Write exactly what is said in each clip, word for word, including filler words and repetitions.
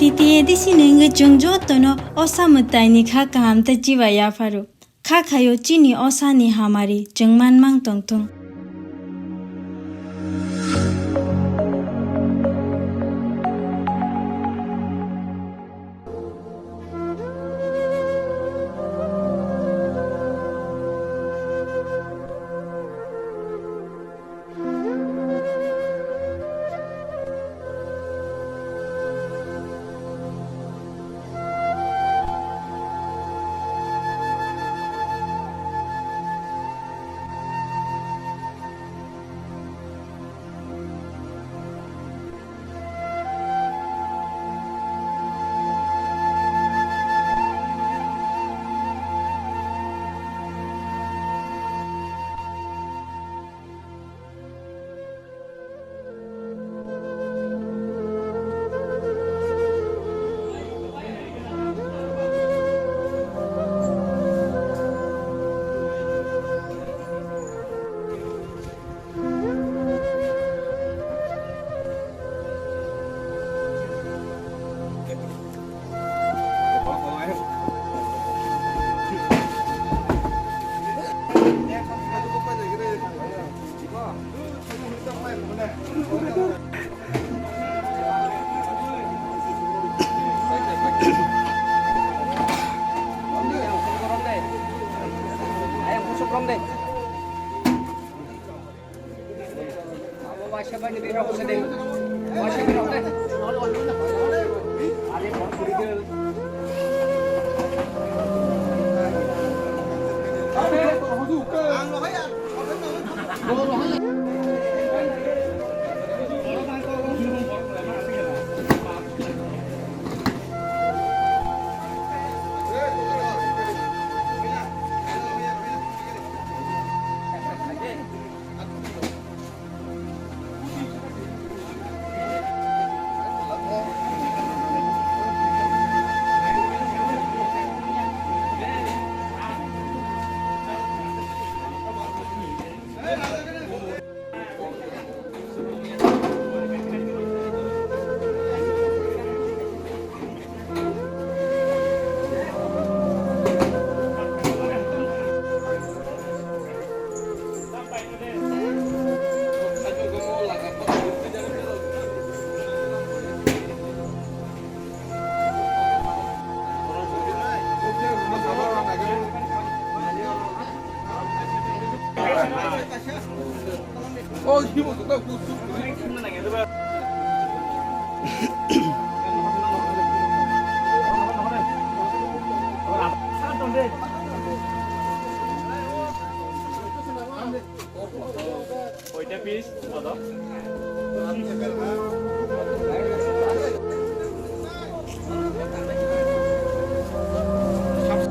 Iti A D C ni wngwi chwng jotono osa mwtaini kha kaham tei chiba yapharo. Kha khaio chini osani hamari chwng manmang tongthung.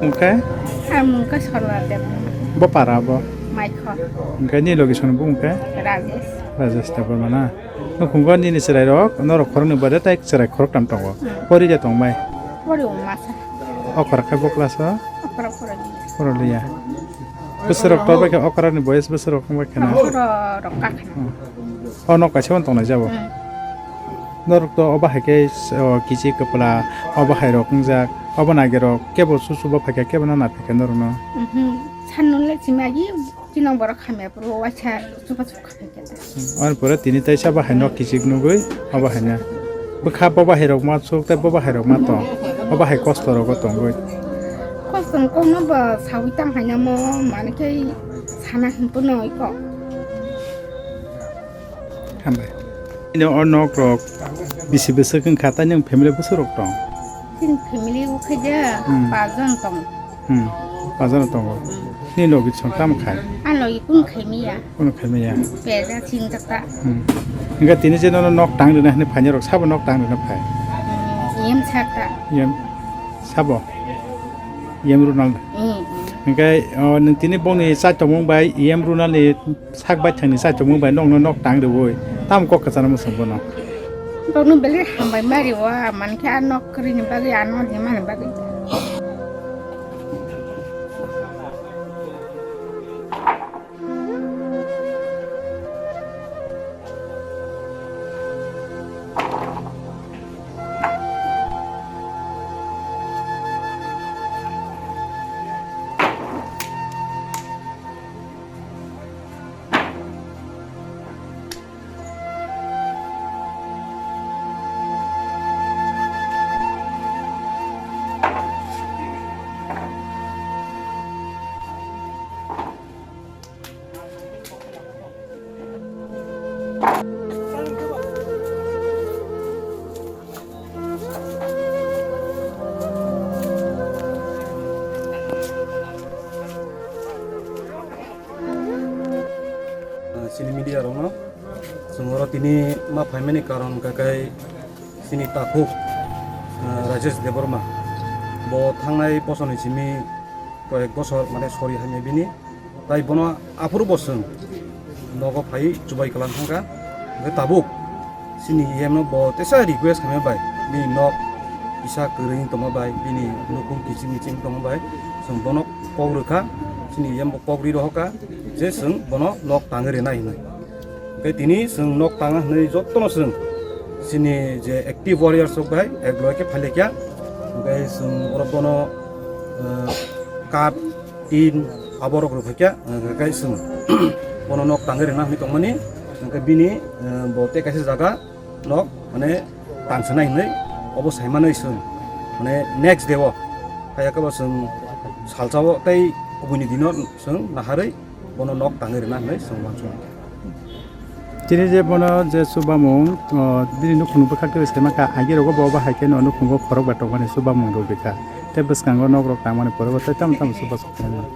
Hwnkhe? Ang mung khe Sorla Debbarma. Bo para bo? Maikho. Hwnkhe ni logi song bumung khe? Rajesh. Rajesh Debbarma na? Nukhungo nini chwrairok, norok khoroknwi bade tei chwrai khoroktham tongo. Hmm. Pori de tongbai? Pori wng masa. Okra khe bo class o? Okra pori. Pori liya. Bwswrok to bai khe okra ni boyes bwswrok wng bai khe na? Okra rok ka khe. Hmm. O nok kaisa o tongnai jabo. Hmm. Norok to obo hai khe, o, kichi kwpla, obo hai rok wngjak, obo naigerok kebo susu bo phaikha, kebo no naphikha norok no. Mhm. Sanno le chimagi, chinong borok hamya puro waisa chupa chupa kha phaikha. Ani pore tini taisa bahai nok kichik nugwi, o bahai na. Bwkha bo bahai rok ma chuk tei bo bahai rok ma tong. O bahai kosto rogo tongwi. Kosto ni kokno bo sawi tang hai namo, mane khe sana hinpo noi kok. Hambai. Ini o nok rok bisi bwswk wngkha, tei nwng family bwswk rok tong? Chini family o khe je Hmm. Pachjon tong. Hmm. Pachjon tong. Ni logi song tamo khai? Ang logi kun khai miya. Kun khai miya. Peda ching tak ta. Hmm. Hingga tini je nono nok tang rina hini phanya rok sabo nok tang rina phai. Hmm. Yem sak ta. Yem sabo. Yem runal. Hmm. Hingga, oh, nung tini bongni chai tongmung bai yem runal ni sak bai thangni chai tongmung bai nokno nok tang rwi tamo kok kwchana muchung bono. Bokno belai hambai mari o, mankhe a nok kwrwini bagwi, a nok himani bagwi. Ni ma phaimani karon hwnkha khe chini takhuk, eh, Rajesh Debbarma. Bo thangnai bosor ni simi koyek bosor mane sori hamya bini. Tai bono aphuru bo chwng nogo phai chubai kwlang thangkha. Hwnkhe tabuk chini E M no bo teisa request khaimani bai bini nok kisa kwrwi tongma bai, bini nukhung kiching kiching tongma bai chwng bono kok rwkha. Chini E M bo kok ri rohorkha je chwng bono nok tangwi rwnai hinwi. Hwnkhe tini chwng nok tanga hwnwi jotono chwng chini je active warriors rok bai ek loi khe phailaikha. Hwnkhe chwng borok bono, eh, kath, tin, aborok rwphaikha, hwnkhe chwng bono nok tangwi rwna hwnwi tongmani. Hwnkhe bini, eh, bo tei kaisa jaga nok mane tangsanai hwnwi obo saimanwi chwng mane next day o phaiya khe bo chwng salsa o tei kubuni dino chwng naharwi bono nok tangwi rwna hwnwi chwng uansukha. Chini je bono je chubamung, o, bini nukhung bwkhak twi saimankha, agi rogo bo bahai kheno nukhungo khorok ba tongmani chubamung rwgwikha. Tei bwskango nok rok tangmani pore bo tei tamo tamo chubachu khainai.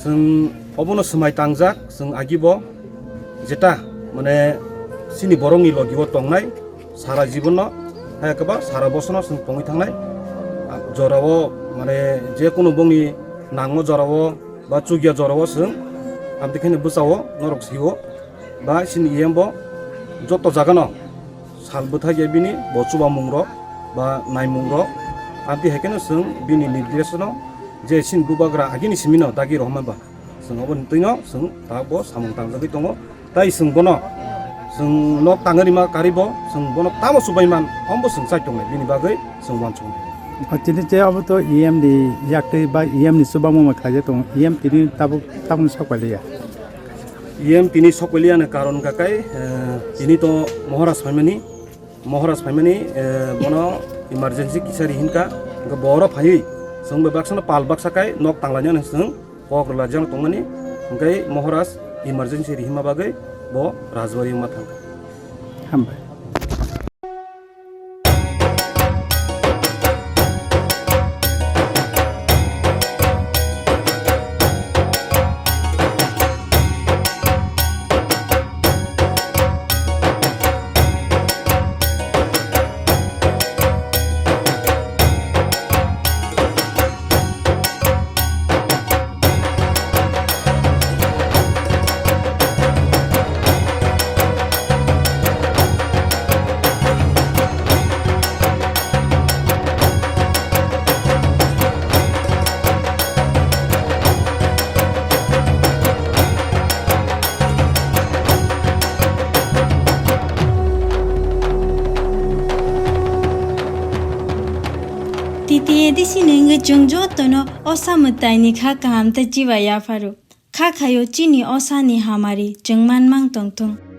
Chwng obono swmai tangjak, chwng agi bo jeta mane chini borokni logi o tongnai sara jibono, hai khe ba sara bosono chwng tongwi thangnai. Jorao mane je kunu bongni nangma jorao ba chukya jorao chwng amtwi kheno bwsao norok sio ba chini E M bo joto jagano sal bwthai ya bini bo chubamung rok ba naimung rok. Amtwi hai kheno chwng bini nirdesh no je chini bubagra agini simi no dagi rohorma ba chwng oboni twino chwng ta bo samung tangjagwi tongo. Tai chwng bono, chwng nok tangwi rima karibo, chwng bono tamo chubai man, ombo chwng chai tongnai, bini bagwi chwng uansuknai. O, tini je obo to E M ni yaktwi ba E M ni chubamung ma khlaijak tongo, E M tini tabuk, tabukni sok pailiya. E M tini sok pailiya ni karon hwnkha khe, eh, tini to Maharaj phaimani, Maharaj phaimani, eh, bono emergency kisa ri hinkha, hwnkhe bo oro phaiwi chwng bai baksano pal baksa khai nok tanglainani chwng kok rwlaijak tongmani, hwnkhe Maharaj emergency rihima bagwi bo Rajbari wngma thangkha. Hambai. T T A D C ni wngwi chwng jotono o samwtaini kha kaham tei chiba yapharo. Kha khaio chini o sani hamari chwng manmang tongthung.